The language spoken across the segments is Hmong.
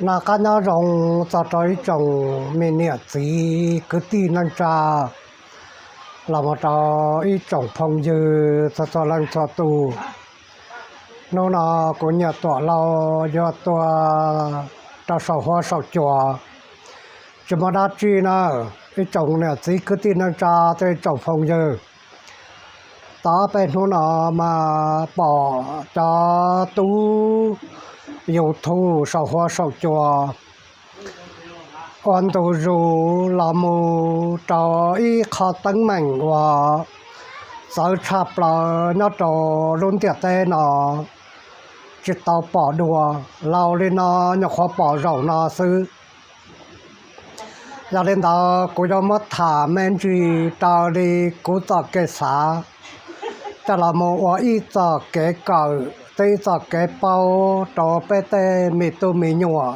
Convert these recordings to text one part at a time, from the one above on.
Noj qab nyob zoo txog rau ib tsoom me niam txiv kwv tij neej tsa, los mus rau ib tsoom phooj ywg txhua txhua leej txhua tus. Hnub no kuv Nyiaj Tuam Lauj yuav tuaj rau saum huab saum cua, tsis muaj dab tsi na, ib tsoom niam txiv kwv tij neej tsa thiab ib tsoom phooj ywg. Tau ob peb hnub no mas pom cov tub YouTube saum huab saum cua ua ntu zus los mus rau ib qho teeb meem uas txawv tshaj plaws nyob rau lub ntiaj teb no, tsis tau pom dua, laus li no nyuam qhuav pom zaum no xwb. Yog li ntawd kuv yuav muab tham me ntsis raws li kuv txoj kev xav coj los mus ua ib txoj kev kawm thiab ib txoj kev paub rau peb tej me tub me nyuam,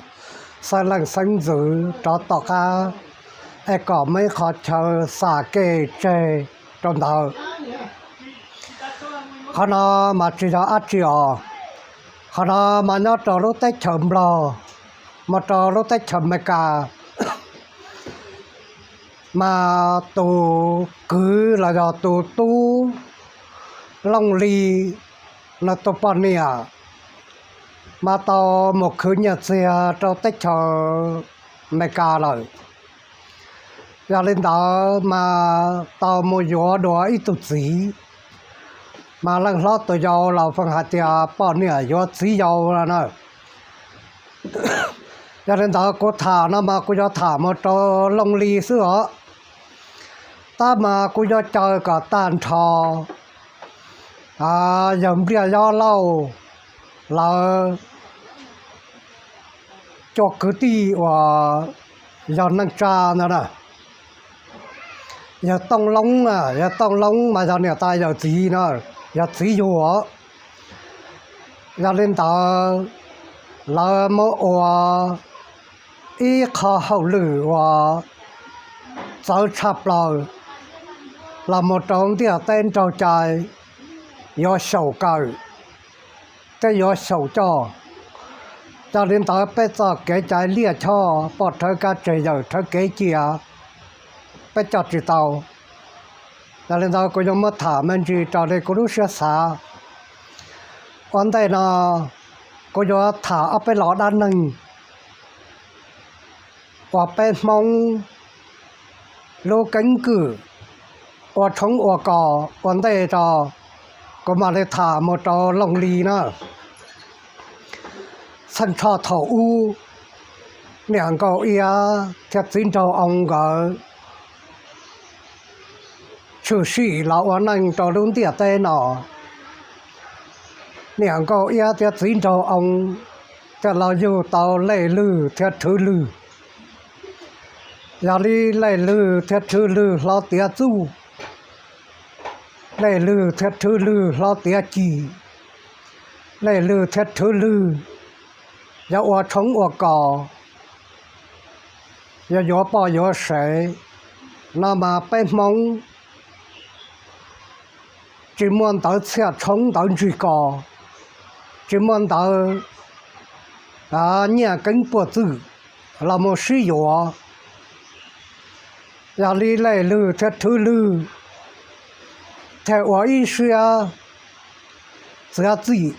xeeb leej xeeb ntxwv rov tom qab, es kom muaj ib qho chaw xam kev tseg rau ntawd. Qhov no mas tsis yog dab tsi os, qhov no mas nyob rau lub teb chaws Nplog mus rau lub teb chaws Amelikas, mas tus kwv los yog tus tub Looj Lis, nws tus poj niam mas tau mus khwv nyiaj txiag rau teb chaws Amelikas lawm. Yog li ntawd mas tau mus yuav dua ib tug txiv, mas leej hlob tus yau los feem hais tias poj niam yuav txiv yau no na. Yog li ntawd kuv tham no mas kuv yuav tham mus rau Looj Lis xwb os, tab mas kuv yuav caw kom tag nrho yawg Npliaj Yob Lauj lawv cov kwv tij uas yog neej tsa ntawd na. Yawg Tooj Loob, yawg Tooj Loob mas yog niam tais yawm txiv no, yog txiv yug. Yog li ntawd lawv muab ua ib qho hauj lwm uas txawv tshaj plaws los mus rau ntiaj teb nraug cai, yuav xyaum kawm thiab yuav xyaum coj. Yog li ntawd peb txoj kev cai liaj choj poj rhawv kab tseg yawm rhawv kev cia peb coj tsis tau. Yog li ntawd kuv yuav muab tham me ntsis raws li kuv lub siab xav. Ua ntej no kuv yuav tham ob peb lo dab neeg uas peb Hmoob lub keeb kwm ua tshoob ua kos ua ntej tso, kuv mam li tham mus rau Looj Lis na. Txheej tshoj thaum ub, niam Nkauj Iab thiab txiv nraug Oo nkawd tshwm sim los ua neej rau lub ntiaj teb no. Niam Nkauj Iab thiab txiv nraug Oo thiaj los yug tau Lej Lwg thiab Rhwv Lwg. Yog li Lej Lwg thiab Rhwv Lwg hlob tiav txuj, Lej Lwg thiab Rhwv Lwg hlob tiav ci, Lej Lwg thiab Rhwv Lwg yuav ua tshoob ua kos, yuav yuav poj yuav sev no mas peb Hmoob tsis muaj ntawv txhiaj tshoob ntawv ntsig kos, tsis muaj ntawv nyiaj keeb puag txwm los mus sib yuav. Yog li Lej Lwg thiab Rhwv Lwg thiaj ua ib siab txiav txim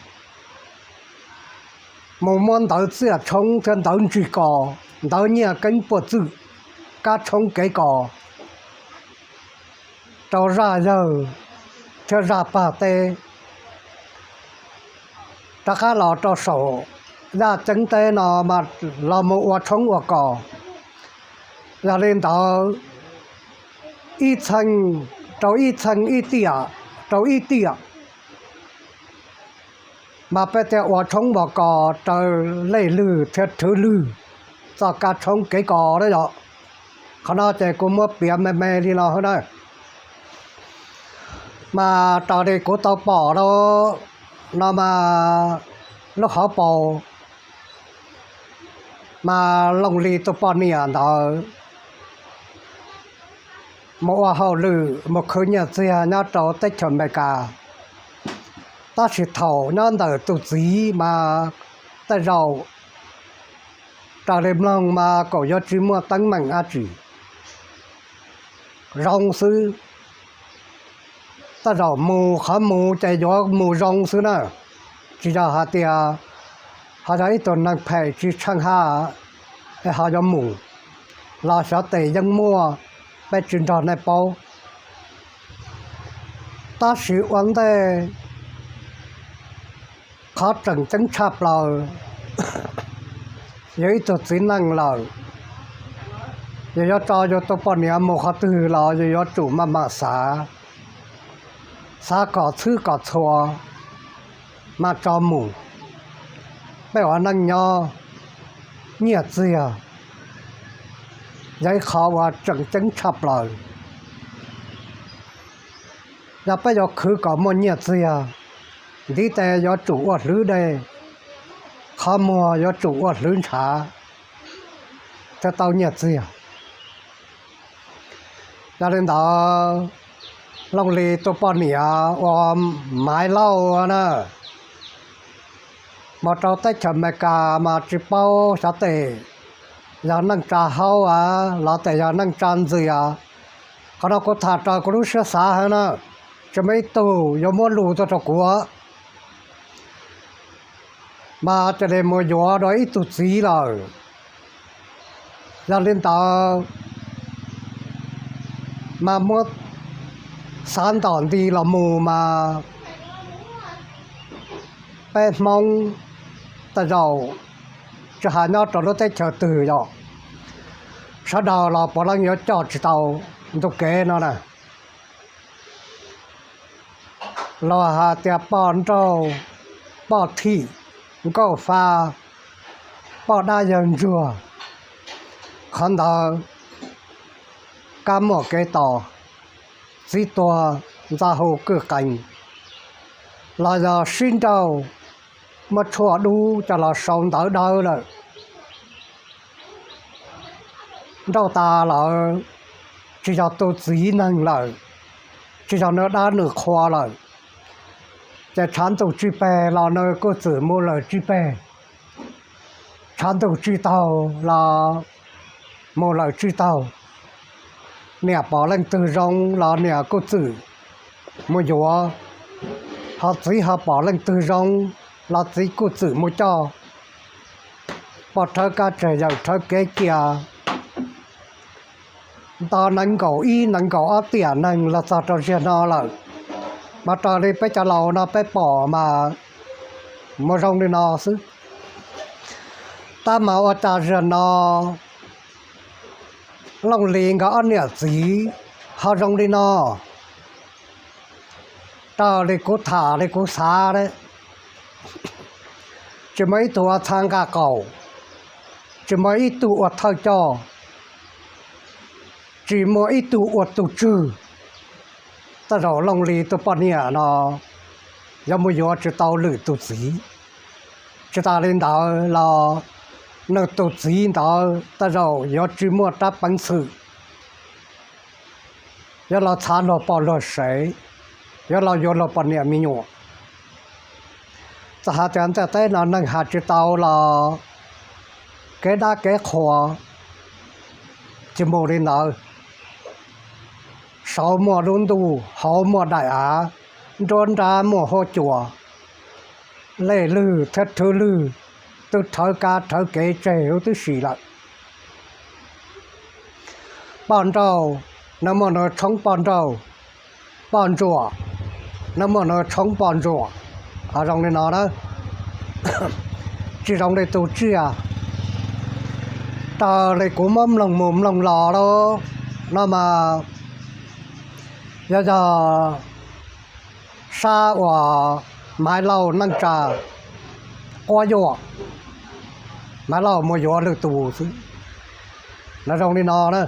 mus muab ntawv txhiaj tshoob thiab ntawv ntsig kos, ntawv nyiaj keeb puag txwm, kab tshoob kev kos rau zaj yawg thiab zaj pag teb, rov qab los rau saum yaj ceeb teb no mas los mus ua tshoob ua kos. Yog li ntawd, ib txheej rau ib txheej, ib tiam rau ib tiam, mas peb thiaj ua tshoob ua kos raws Lej Lwg thiab Rhwv Lwg txoj kab tshoob kev kos na yom. Qhov no ces kuv muab piav me me li no na. Mas raws li kuv tau pom no mas lub hauv paus mas Looj Lis tus poj niam ntawd mus ua hauj lwm mus khwv nyiaj txiag nyob rau teb chaws Amelikas. Tab sis thaum nyob ntawm tus txiv mas tej zaum raws li mloog mas kuj yuav tsis muaj teeb meem dab tsi, zoo xwb. Tej zaum mus qhov mus ces yuav mus zoo xwb na, tsis yog hais tias ho yog ib tug neeg phem tsis tsheej haj es ho yuav mus, los xyov tes yeej muaj, peb tsis nrog nej paub. Tab sis ua ntej qhov tseem ceeb tshaj plaws, yog ib tug txiv neej lawm, yus yuav tso yus tus poj niam mus qhov twg los yus yuav tsum maj mam xav, xav kom txhwb kom txhua mam tso mus. Peb ua neej nyob, nyiaj txiag yog ib qho uas tseem ceeb tshaj plaws. Yog peb yuav khwv kom muaj nyiaj txiag, ntiv tes yuav tsum ua hlwv dej, qhov muag yuav tsum ua hlwv ntshav, thiaj tau nyiaj txiag. Yog li ntawd, Looj Lis tus poj niam uas Maiv Lauj na, mus rau teb chaws Amelikas mas tsis paub xyov tes yog neej tsa haub los tes yog neej tsa ntxias. Qhov no kuv tham raws kuv lub siab xav heev na, tsis muaj ib tug yuav muab lus tuaj rau kuv, mas cia li mus yuav dua ib tug txiv lawm. Yog li ntawd mas muab xav ntom nti los mus mas peb Hmoob tej zaum tsis hais nyob rau lub teb chaws twg yog sawv daws los puav leej yuav coj tsis tau ntu kev no na. Los hais tias poj nrauj, poj thim, nkauj fa, poj dab yawg ntsuag, qhov ntawd kab muaj kev tos, txiv tuag ntxa hu kwj qees, los yog sib nrauj muab tshuaj dub coj los sau ntawv dawb lawm. Nrauj tas lawm, tsis yog tus txiv neeg lawm, tsis yog nws dab nws qhua lawm, ces tshav ntuj tsig peg los nws kuj txwm mus lawm tsig peg, tshav ntuj tsig taug los mus lawm tsig taug. Niam pom leej twg zoo los niam kuj txwm mus yuav, ho txiv ho pom leej twg zoo los txiv kuj txwm mus coj. Poj rhawv kab tseg yawm rhawv kev cia, nto nees nkaum ib nees nkaum ob tiam neeg los txog rau ziag no lawm. Mas raws li peb cov laus no peb pom mas mus zoo li no xwb. Tab mas ua cas ziag no Looj Lis nkawd ob niam txiv ho zoo li no? Raws li kuv tham li kuv xav, tsis muaj ib tug ua txha nqa qaum, tsis muaj ib tug ua thawj coj, tsis muaj ib tug ua tus tswg. Tej zaum Looj Lis tus poj niam no yuav mus yuav tsis tau lwm tus txiv. Tsis tas li ntawd los nws tus txiv ntawd tej zaum yuav tsis muaj rab peev xwm yuav los txhav luag poj luag sev, yuav los yuav luag poj niam me nyuam. Txawm hais tias ntiaj teb no neeg hais tsis tau los kev dab kev qhua tsis mus li ntawd. Saud muaj lub ntuj, hauv muaj daim av, nruab nrab muaj huab cua, lej lwg thiab rhwv lwg twb rhawv kab rhawv kev tseg huv tib si lawm. Poj nrauj, nws muaj nws tshoob poj nrauj, poj ntsuam, nws muaj nws tshoob poj ntsuam. Ho zoo li no na, tsis zoo li tus tsiaj. Raws li kuv muab mloog mus mloog los lauj, no mas yog yog sab uas Maiv Lauj neej tsa quab yuam, Maiv Lauj mus yuav lwm tus xwb. No zoo li no na.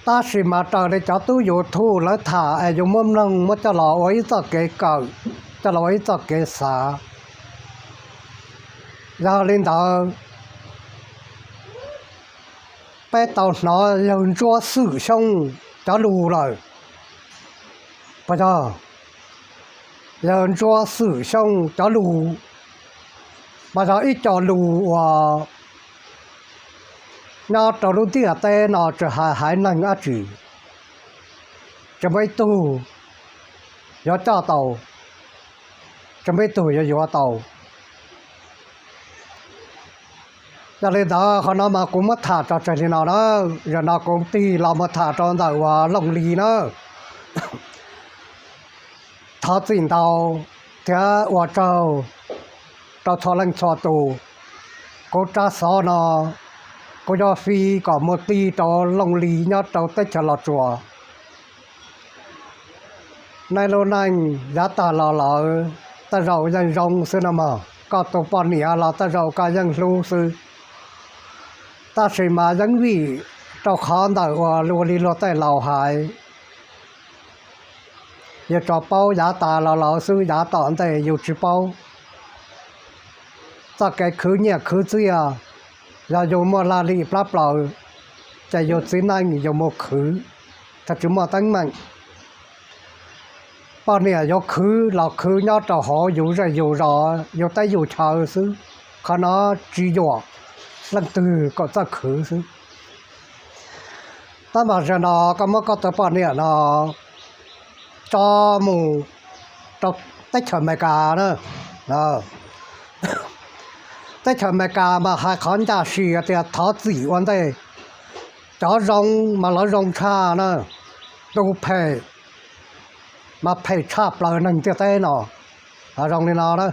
Tab sis mas raws li cov tub YouTube lawv tham es yus muab mloog muab coj los ua ib txoj kev kawm, coj los ua ib txoj kev xav. Yog li ntawd, peb tau hnov yawg Ntsuab Xwm Xyooj cov lus lawm, puas yog? Yawg Ntsuab Xwm Xyooj cov lus Mas yog ib co lus uas nyob rau lub ntiaj teb no tsis hais haiv neeg dab tsi, tsis muaj ib tug yuav coj tau, tsis muaj ib tug yuav yuav tau. Yog li ntawd qhov no mas kuv muab tham tso tseg li no na. Zaum no kuv tig los mus tham rau ntawm uas Looj Lis na. Thov txim ntau thiab ua tsaug rau txhua leej txhua tus. Kuv tsab xov no kuv yuav fij kom mus tig rau Looj Lis nyob rau teb chaws Los Tsuas. Neb lub neej yav tag los lawm, tej zaum yeej zoo xwb no mog, koj tus poj niam los tej zaum koj yeej hlub xwb. Tab sis mas yeej vim rau qhov ntawm uas luag li luag tej laus hais, yus tsuas paub yav tas los lawm xwb, yav tom ntej yus tsis paub. Txoj kev khwv nyiaj khwv txiaj, yog yus muaj laj lim plab plaws, ces yus txiv neej yus mus khwv thiaj tsis muaj teeb meem. Poj niam yuav khwv los khwv nyob rau hauv yus zej yus zos, yus teb yus chaw xwb. Qhov no tsis yuam leej twg kom txawj khwv xwb. Tab mas zaum no koj muab koj tus poj niam no tso mus rau teb chaws Amelikas na. Teb chaws Amelikas mas hais qhov ncaj si tias thov txim ua ntej. Cov zoo mas lawv zoo tshaj na, tus phem mas phem tshaj plaws neeg ntiaj teb no. Zoo li no na.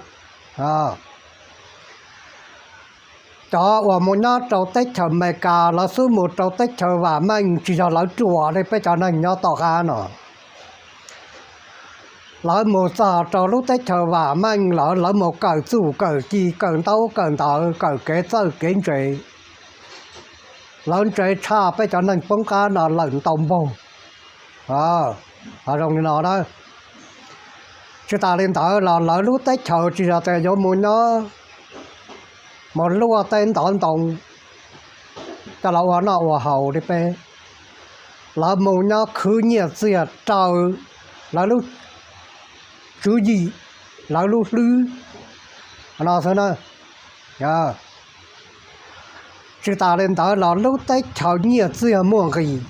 Cov uas mus nyob rau teb chaws Amelikas lawv xub mus rau teb chaws vam meej tsis yog lawv ruam li peb cov neeg nyob tom qab no. Lawv mus txog rau lub teb chaws vam meej lawm, lawv mus kawm txuj kawm ci, kawm ntaub kawm ntawv, kawm kev txawj kev ntse. Lawv ntse tshaj peb cov neeg poob qab no lawm ntau npaug. Zoo li no na. Tsis tas li ntawd los lawv lub teb chaws tsis yog tias yuav mus nyob mus luaj teb ntov ntoo coj los ua noj ua haus li peb. Lawv mus nyob khwv nyiaj txiag raws lawv lub tswv yim, lawv lub hlwb no xwb na. Tsis tas li ntawd los lub teb chaws nyiaj txiag muaj nqis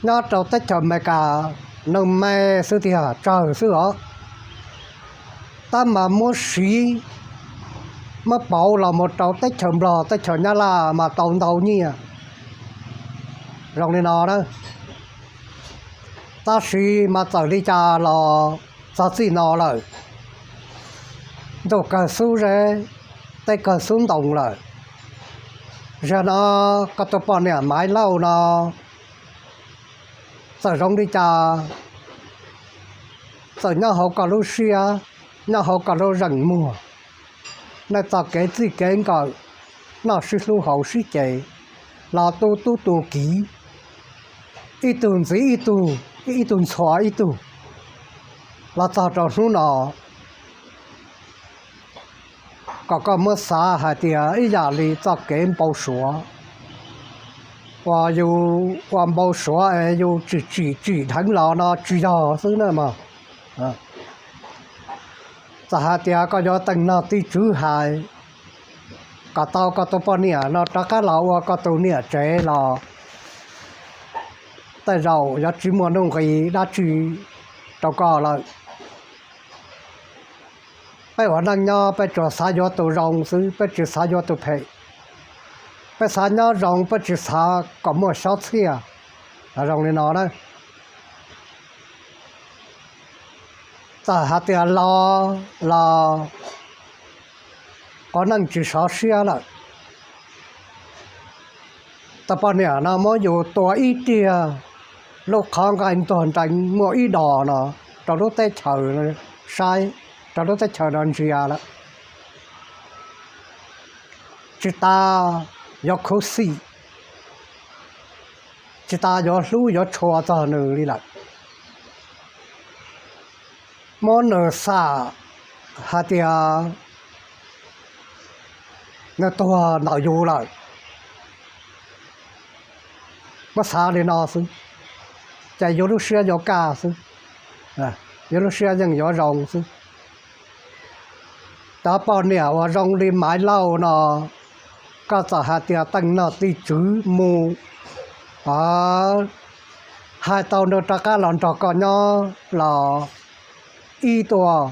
nyob rau teb chaws Amelikas, neeg me xwb tiag, tsawg xwb os. Tab mas muab siv, muab pauv los mus rau teb chaws Nplog teb chaws Nyab Laj mas tau ntau nyiaj. Zoo li no na. Tab sis mas txawm li cas los txog txij no lawm, ntuj kawg xub zeb, teb kawg xub ntoo lawm. Zaum no koj tus poj niam Maiv Lauj no txawm zoo li cas, txawm nyob hauv koj lub siab, nyob hauv koj lub zeem muag, nej txoj kev txij kev nkawm, noj sib hlub haus sib ce, los tu tub tu kiv, ib tug ntxiv ib tug, ib tug ntxhua ib tug, los txog rau hnub no kom koj muab xav hais tias ib yam li txoj kev npau suav uas yus ua npau suav es yus tsim tsim tsim dheev los no tsis yog xwb na mog. Txawm hais tias koj yuav teej nog tij tswv hais kom tau koj tus poj niam no rov qab los ua koj tus niam tsev los tej zaum yuav tsis muaj nuj nqis dab tsi rau koj lawm. Peb ua neej nyob peb tsuas xav yuav tus zoo xwb, peb tsis xav yuav tus phem. Peb xav nyob zoo, peb tsis xav kom muaj xyov txhiaj. Zoo li no na. Txawm hais tias los los qhov neej tsis sov siab lawm. Tus poj niam no muab yus tua ib tiag, lub qhov nqaij ntuag nreev muaj ib dos no rau lub teb chaws saib, rau lub teb chaws no ntsia lawm. Tsis tas yuav khuv xim, tsis tas yuav hlub yuav tshua txog nws li lawm. Muab nws xam hais tias nws tuag ntawm yus lawm. Muab xav li no xwb, ces yus lub siab yuav kaj xwb, yus lub siab yeej yuav zoo xwb. Cov poj niam uas zoo li Maiv Lauj no, koj txawm hais tias teej nom tij tswv mus, hais tau nws rov qab los nrog koj nyob los ib tuaj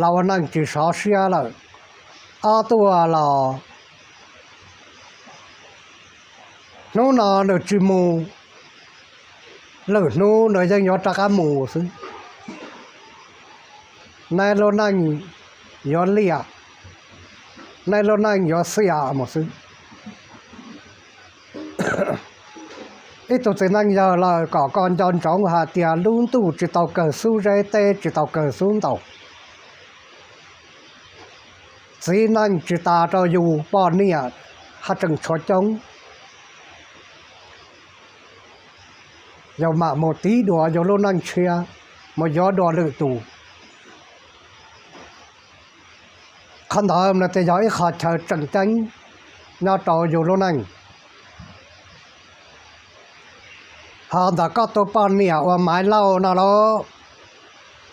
los ua neej tsis sov siab lawm, ob tuaj los hnub no nws tsis mus, lwm hnub nws yeej yuav rov qab mus xwb. Neb lub neej yuav liaj, neb lub neej yuav xiam mus xwb. Ib tug txiv neej yawg lawm kom koj nco ntsoov hais tias lub ntuj tsis tau kawg xub zeb, teb tsis tau kawg xub ntaus. Txiv neej tsis tas rau yus poj niam haj tseem tshuav coob. Yus mam mus tiv dua yus lub neej tshiab, mus yuav dua lwm tus. Qhov ntawd nws thiaj yog ib qho chaw tseem ceeb nyob rau yus lub neej. Ho ntawm koj tus poj niam uas Maiv Lauj no lauj,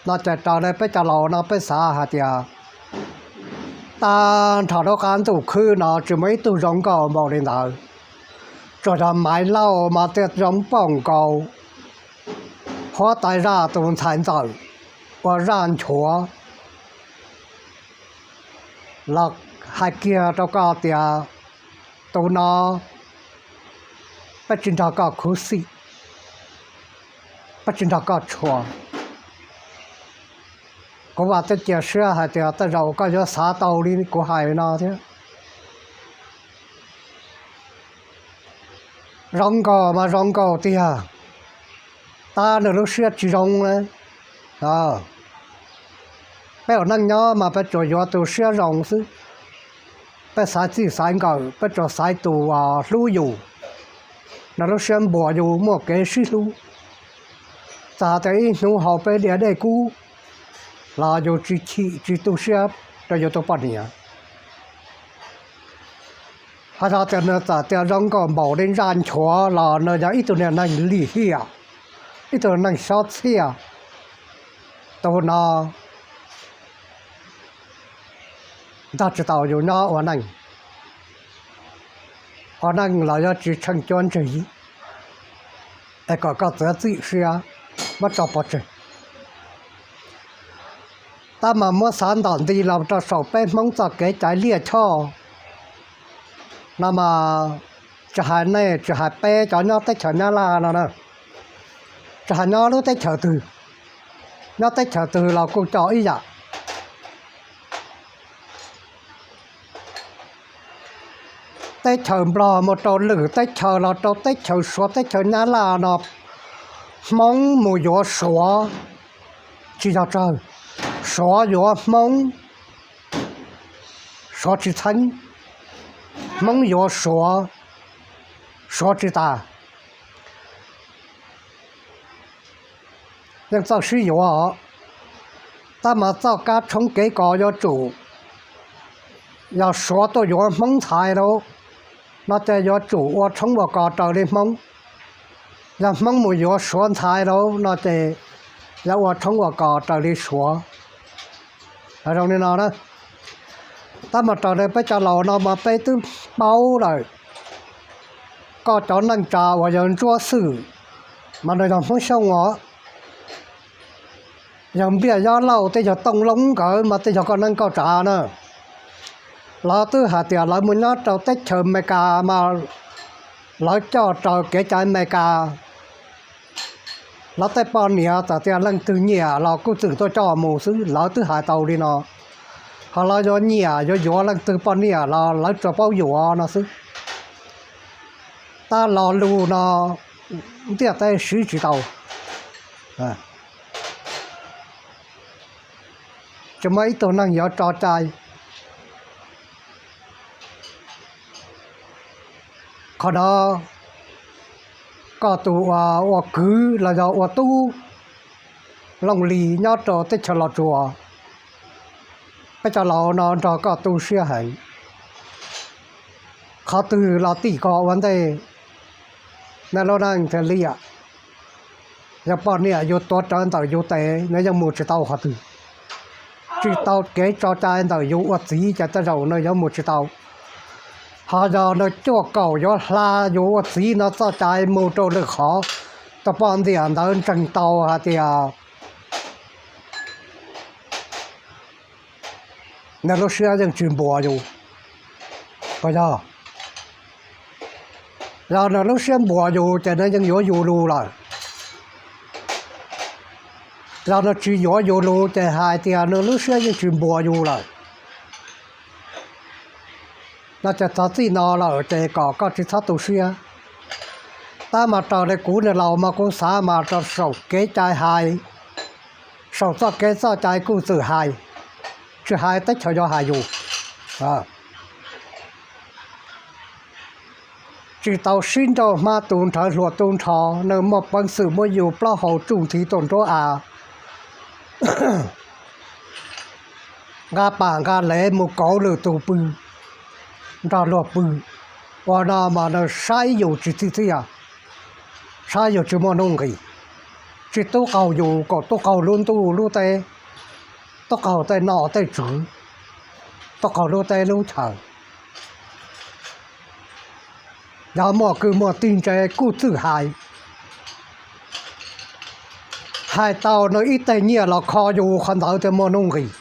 no ces raws li peb cov laus no peb xav hais tias tag nrho lub qab ntuj khwb no tsis muaj ib tug zoo nkauj npaum li ntawd. Tsuas yog Maiv Lauj mas thiaj zoo pauj nkaus huab tais zaj tus ntxhais ntxawm ua zaj nchuav los hais kiag rau koj tias tus no peb tsis nrog koj khuv xim, peb tsis nrog koj tshua. Kuv vam thiab cia siab hais tias tej zaum koj yuav xav tau li kuv hais no thiab. Zoo nkauj mas zoo nkauj tiag, tab nws lub siab tsis zoo na. Peb ua neej nyob mas peb tsuas yuav tus siab zoo xwb. Peb xaiv txij xaiv nkawm peb tsuas xaiv tus hlub yus, nws lub siab npuab yus muaj kev sib hlub. Txawm hais tias ib hnub haus peb liaj dej kub los yus tsis chim tsis tu siab rau yus tus poj niam. Ho yog tias nws txawm tias zoo nkauj npaum li zaj nchuav los nws yog ib tug niag neeg lim hiam, ib tug neeg sob txhiaj. Tus no nrog tsis tau yus nyob ua neej. Ua neej los yuav tsis tsheej cuab ntseg, es kom koj txiav txim siab muab tso pov tseg. Tab mas muab xav ntom nti los rau saum peb Hmoob txoj kev cai liaj choj no mas, tsis hais nej tsis hais peb cov nyob teb chaws Nyab Laj no na, tsis hais nyob lub teb chaws twg, nyob teb chaws twg los kuj coj ib yam. Teb chaws Nplog mus rau lwm teb chaws los rau teb chaws Suav teb chaws Nyab Laj no, Hmoob mus yuav Suav tsis yog tsawg, Suav yuav Hmoob, Suav tsis txheeb. Hmoob yuav Suav, Suav tsis tas, yeej txawj sib yuav os. Tab mas txoj kab tshoob kev kos yuav tsum, yog Suav tuaj yuav Hmoob ntxhais lauj, no ces yuav tsum ua tshoob ua kos raws li Hmoob. Yog Hmoob mus yuav Suav ntxhais lauj, no ces yuav ua tshoob ua kos raws li Suav. Zoo li no na, tab mas raws li peb cov laus no mas peb twb paub lawm. Koj cov neej tsa uas yog Ntsuab Xwm mas nws yog Hmoob Xyooj os. Yog Npliaj Yob Lauj tej yog Tooj Loob nkawd mas tej yog koj neej koj tsa na. Lawv twb hais tias lawv mus nyob rau teb chaws Amelikas mas lawv coj raws kev cai Amelikas. Lawv tej poj niam txawm tias leej twg nyiam los kuj txwm tuaj coj mus xwb, lawv twb hais tau li no. Ho lawv yuav nyiam yuav yuav leej twg poj niam los lawv tsuas paub yuav no xwb. Tab lo lus no ntiaj teb siv tsis tau. Tsis muaj ib tug neeg yuav tso cai. Qhov no koj tus ua kwv los yog ua tub Looj Lis nyob rau teb chaws Los Tsuas, peb cov laus no nrog koj tu siab heev. Qhov twg los tim koj ua ntej, nej lub neej thiaj liam. Yog poj niam yus tuav rawv ntawm yus tes, nws yeej mus tsis tau qhov twg. tsis tau kev tso cai ntawm yus ua txiv ces tej zaum nws yuav mus tsis tau. Ho yog nws cuaj kaum yuav hla yus ua txiv no txoj cai mus rau lwm qhov, tus poj niam ntawd ntseeg tau hais tias nws lub siab yeej tsis npuas yus, puas yog? Yog nws lub siab npuas yus ces nws yeej yuav yus lus lawm. Yog nws tsis yuav yus lus ces hais tias nws lub siab yeej tsis npuas yus lawm. No ces txog txij no lawm ces kom koj tsis txhob tu siab. Tab mas raws li kuv niam laus mas kuv xav mas rau saum kev cai hais, saum txoj kev txoj cai kuj txwm hais, tsis hais teb chaws yuav hais yus. Tsis tau sib nrauj hmab tu nrhawv hluas tu nrho, nws muaj peev xwm muab yus plaub hau tsuj nthi tuaj nruab av, nqa pam nqa lev mus kauv lwm tus pw, nrog luag pw. Ua no mas nws saib yus tsis txhij txiaj, saib yus tsis muaj nuj nqis, tsis tub qaug yus kom tub qaug lub ntuj lub teb, tub qaug tej nom tej tswv, tub qaug lub teb lub chaw. Yog muaj kwv muaj tij ntse kuj txwm hais, hais tau nws ib teg nyiaj los kho yus qhov ntawd thiaj muaj nuj nqis.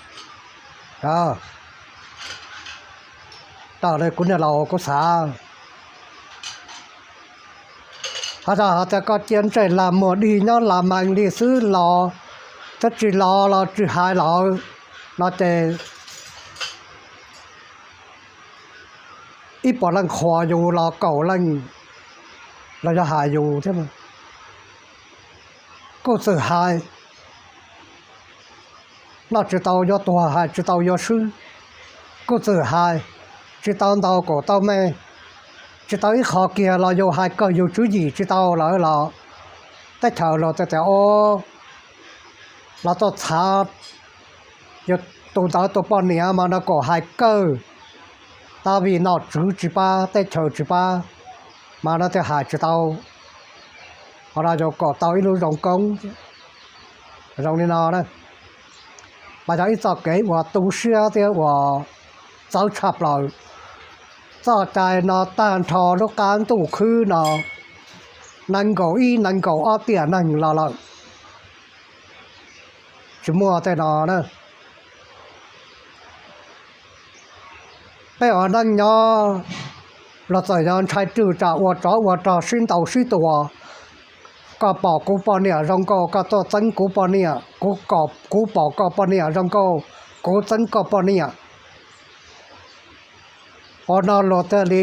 Raws li kuv niam laus kuv xav, ho yog hais tias koj cia ntsej lag muag dig nyob lag mees li xwb los thiab tsis los los tsis hais lawm no ces ib puas leej qhuas yus los kaum leej los yog hais yus thiab, kuj txwm hais. Noj tsis tau yuav tuag, hais tsis tau yuav swb, kuj txwm hais. Tsis tau ntaus kom tau me, tsis tau ib qho kiag los yus hais kawg yus tswv yim tsis tau lawm los teb chaws los tias tias o, los tuaj txhav yus tus ntawd tus poj niam mas no kom hais kawg, tab vim nom tswv tsis pab teb chaws tsis pab mas no thiaj hais tsis tau. Ho no yus kom tau ib lub zoo koob zoo li no na, mas yog ib txoj kev uas tu siab thiab uas txawv tshaj plaws. Txoj cai no tag nrho lub qab ntuj khwb no nees nkaum ib nees nkaum ob tiam neeg los lawm, tsis muaj tej no na. Peb ua neej nyob los txawm yog ntshai rwg tsam ua tsov ua rog sib ntaus sib tua, koj pom kuv poj niam zoo nkauj koj tuaj txeeb kuv poj niam, kuv pom koj poj niam zoo nkauj kuv txeeb koj poj niam. Ua no luag thiaj li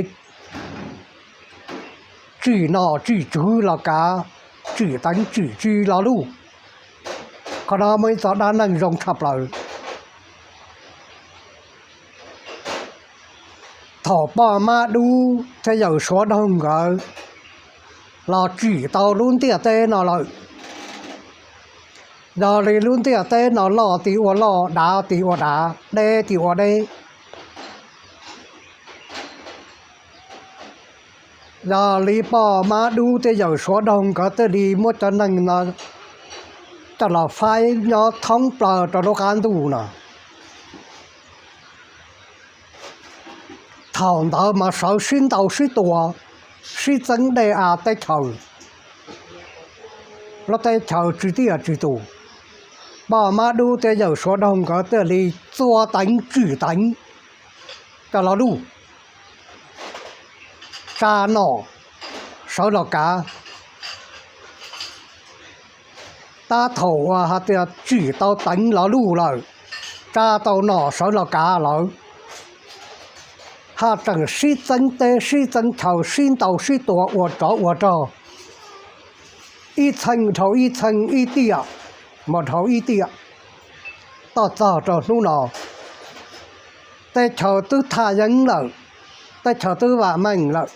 tsim nom tsim tswv los kav, tsim teev tsim tsi los luj. Qhov no muaj ib txoj dab neeg zoo tshaj plaws. Thaum poj mab dub thiab yawm suav daug nkawd los tsim tau lub ntiaj teb no lawm, yog li lub ntiaj teb no loj tim ua loj, dav tim ua dav, deb tim ua deb. Yog li poj mab dub thiab yawm suav daug nkawd thiaj li muab cov neeg no coj los faib nyob thoob plaws rau lub qab ntuj no. Thaum ntawd mas sawv sib ntaus sib tua, sib txeeb dej av teb chaws, lub teb chaws tsis tiaj tsis tus. Poj mab dub thiab yawm suav daug nkawd thiaj li txua teev tsim teev coj los luj, tsa nom sawv los kav. Tab thaum uas hais tias tsim tau teev los luj lawm, tsa tau nom sawv los kav lawm, haj tseem sib txeeb teb sib txeeb chaw sib ntaus sib tua ua tsov ua rog, ib txheej dhau ib txheej, ib tiam mus dhau ib tiam, toj txog rau hnub no. Teb chaws twb thaj yeeb lawm, teb chaws twb vam meej lawm.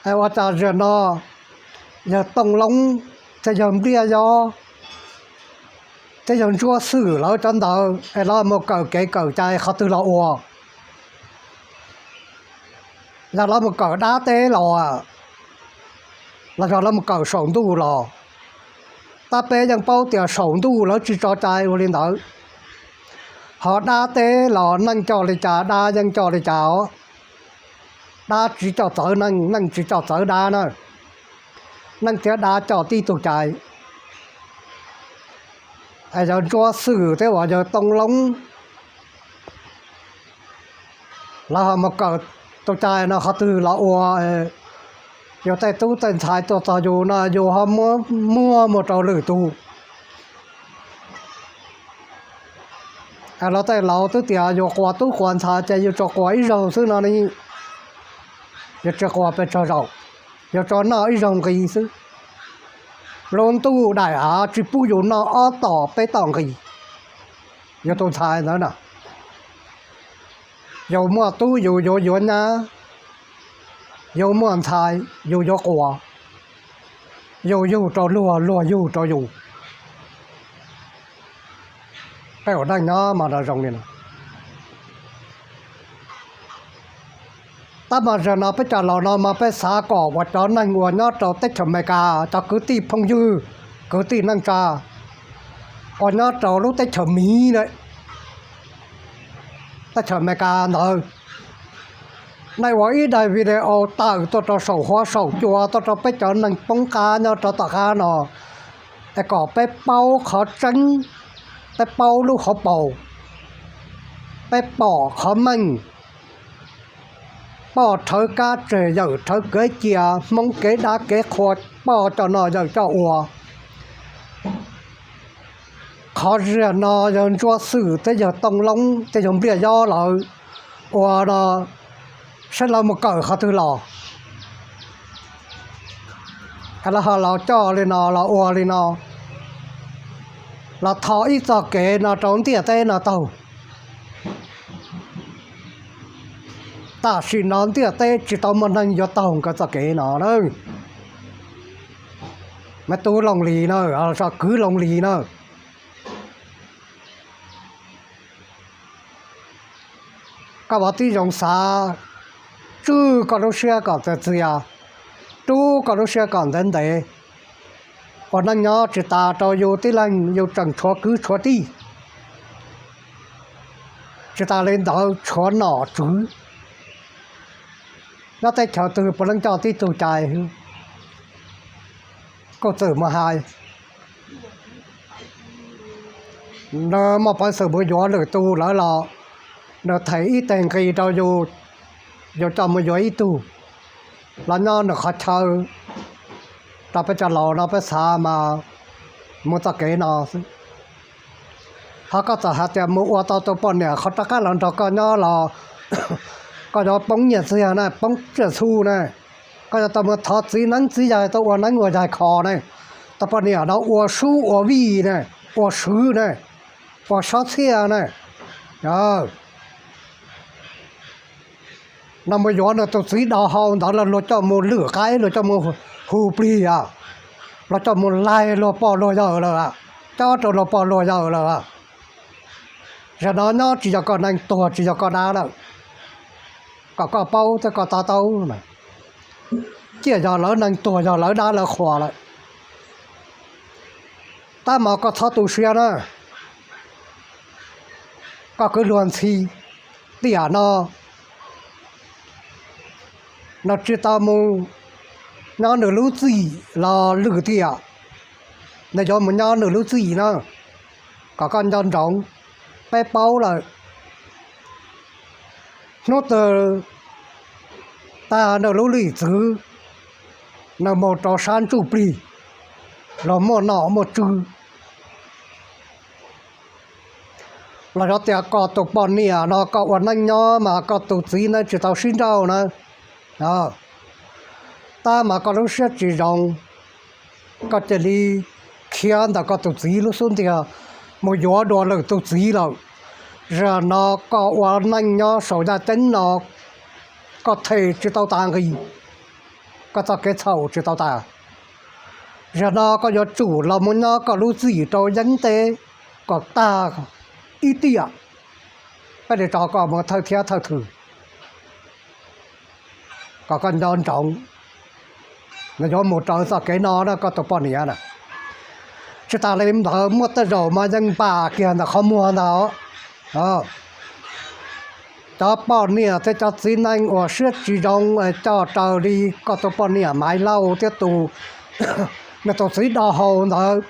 Ua cas zaum no yawg Tooj Loob thiab yawg Npliaj Yob thiab yawg Ntsuab Xwm lawv cov ntawd es lawv mus kawm kev kawm cai qhov twg los ua? Yog lawv mus kawm dab teb los, los yog lawv mus kawm saum ntuj los? Tab peb yeej paub tias saum ntuj lawv tsis tso cai ua li ntawd. Ho dab teb los neeg coj li cas dab yeej coj li cas os. Dab tsis coj txawv neeg, neeg tsis coj txawv dab na. Neeg thiab dab coj tib tug cai. Yawg Ntsuab Xwm thiab uas yawg Tooj Loob, lawv ho mus kawm tus cai no qhov twg los ua, yus tej tub tej ntxhais tuaj txog yus no yus ho muab muag mus rau lwm tus. Los tej laus twb tias yus quas tub quas ntxhais ces yus tsuas quas ib zaug xwb no ne, yus tsis quas pes tsawg zaus, yus tsuas noj ib zaug nqi xwb. Lub ntuj daim av tsis pub yus noj ob tom peb tom nqi. Yus tus ntxhais ntawd na, yus muaj tub yus yuav yuav nyab, yus muaj ntxhais yus yuav quas, yus yug rau luag luag yug rau yus. Peb ua neej nyob mas zoo li no. Tab mas zaum no peb cov laus no mas peb xav kom uas cov neeg uas nyob rau teb chaws Amelikas, cov kwv tij phooj ywg, kwv tij neej tsa uas nyob rau lub teb chaws Miv na, teb chaws Amelikas ntawd, nej ua ib daim video tawm tuaj rau saum huab saum cua tuaj rau peb cov neeg poob qab nyob rau tom qab no, es kom peb paub qhov tseeb, peb paub lub hauv paus, peb pom qhov meej, poj rhawv kab tseg yawm rhawv kev cia, Hmoob kev dab kev qhua, poj coj noj yawm coj ua. Qhov ziag no yawg Ntsuab Xwm thiab yawg Tooj Loob thiab yawg Npliaj Yob lawv ua no, saib lawv mus kawm qhov twg los, lawv ho los coj li no los ua li no, los tho ib txoj kev no rau ntiaj teb no taug. Tam sim no ntiaj teb tsis tau muaj neeg yuav taug nkawd txoj kev no na. Me tub Looj Lis na, kwv Looj Lis na, koj ua tib zoo xav, tswj koj lub siab kom txias txias, rub koj lub siab kom ntev ntev. Ua neej nyob tsis tas rau yus tib leeg, yus tseem tshuav kwv tshuav tij, tsis tas li ntawd tshuav nom tswv. Nyob teb chaws twg puav leej coj tib tug cai. Kuj txwm mus hais, nws muaj peev xwm mus yuav lwm tus lawm los nws them ib teg nqi rau yus, yus coj mus yuav ib tug los nyob nws qhov chaw. Rau peb cov laus no peb xav mas mus txoj kev no xwb. Ho koj txawm hais tias mus ua tau tus poj niam qhov rov qab los nrog koj nyob los koj yuav poob nyiaj txiag na, poob tsiaj txhu na, koj yuav tau mus thov txiv neeb txiv yaig tuaj ua neeb ua yaig kho ne. Tus poj niam no ua sub ua vij ne, ua swv ne, ua sob txhiaj ne. No mus yuav nws tus txiv do hau ntawd los luag coj mus lwm qaib, luag coj mus hu plig, luag coj mus laig luag pog luag yawg lawm, cob rau luag pog luag yawg lawm. Zaum no nyob tsis yog koj neeg, tuag tsis yog koj dab lawm. Kom koj paub thiab koj to taub, ciaj yog lawv neeg, tuag yog lawv dab lawv qhua lawm. Tab mas koj txhob tu siab na. Koj kwv luag ntxhi tiam no, nws tsis tau mus nyob nws lub txim los lwm tiam, nws yuav mus nyob nws lub txim na. Kom koj nco ntsoov, peb paub lawm. Hnub twg tag nws lub lim txwv, nws mus rau sab ntsuj plig, los muaj nom muaj tswv, los yog tias koj tus poj niam no koj ua neej nyob mas koj tus txiv neeb tsis tau sib nrauj na, tab mas koj lub siab tsis zoo, koj cia li khiav ntawm koj tus txiv lub xub ntiag mus yuav dua lwm tus txiv lawm. Zaum no koj ua neej nyob saum yaj ceeb no, koj them tsis tau tas nqi, koj txoj kev txhaum tsis tau tas. Zaum no koj yuav tsum los mus nyob koj lub txim rau yeeb teb kom tag ib tiam, peb li tso koj mus thawj thiab thawj thwm. Kom koj nco ntsoov, nws yuav mus raws txoj kev no na koj tus poj niam na. Tsis tas li ntawd muaj tej zaum mas yeej npam kiag ntawm qhov muag ntag. Cov poj niam thiab cov txiv neej uas siab tsis zoo coj raws li koj tus poj niam Maiv Lauj thiab tus, nws tus txiv do hau ntawd,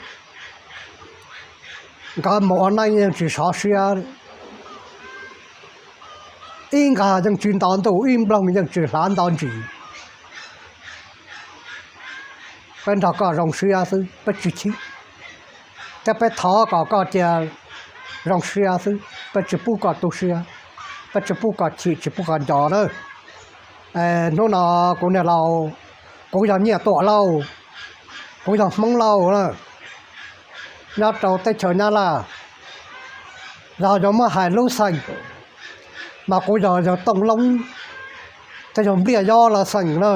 nkawd mus ua neej yeej tsis sov siab. Ib nqag yeej tsis nto ntuj, ib nploog yeej tsis hlav nto ntsis. Peb nrog koj zoo siab xwb, peb tsis chim, thiab peb thov kom koj cia zoo siab xwb, peb tsis pub koj tu siab, peb tsis pub koj chim, tsis pub koj nco na. Hnub no kuv niag laus, kuv yog Nyiaj Tuam Lauj, kuv yog Hmoob Lauj na, nyob rau teb chaws Nyab Laj. Yog yuav muab hais lub xeem mas kuv yog yawg Tooj Loob thiab yawg Npliaj Yob lawv xeem na.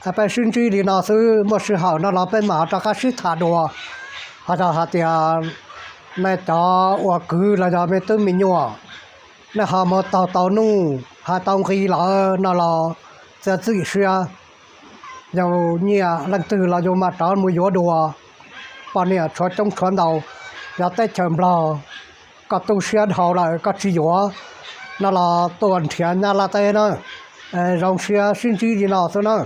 Peb sib ntsib li no xwb, muaj sij hawm no los peb mam rov qab sib tham dua. Ho yog hais tias nej cov uas kwv los yog me tub me nyuam, nej ho mus taug tau nuj hais tau nqi lawm no los txiav txim siab, yus nyiam leej twg los yus mam rov mus yuav dua. Poj niam tshuav coob tshuav ntau, yog teb chaws Nplog koj tu siab dhau lawm koj tsis yuav no los tuaj nrhiav Nyab Laj teb na. Zoo siab sib ntsib li no xwb na.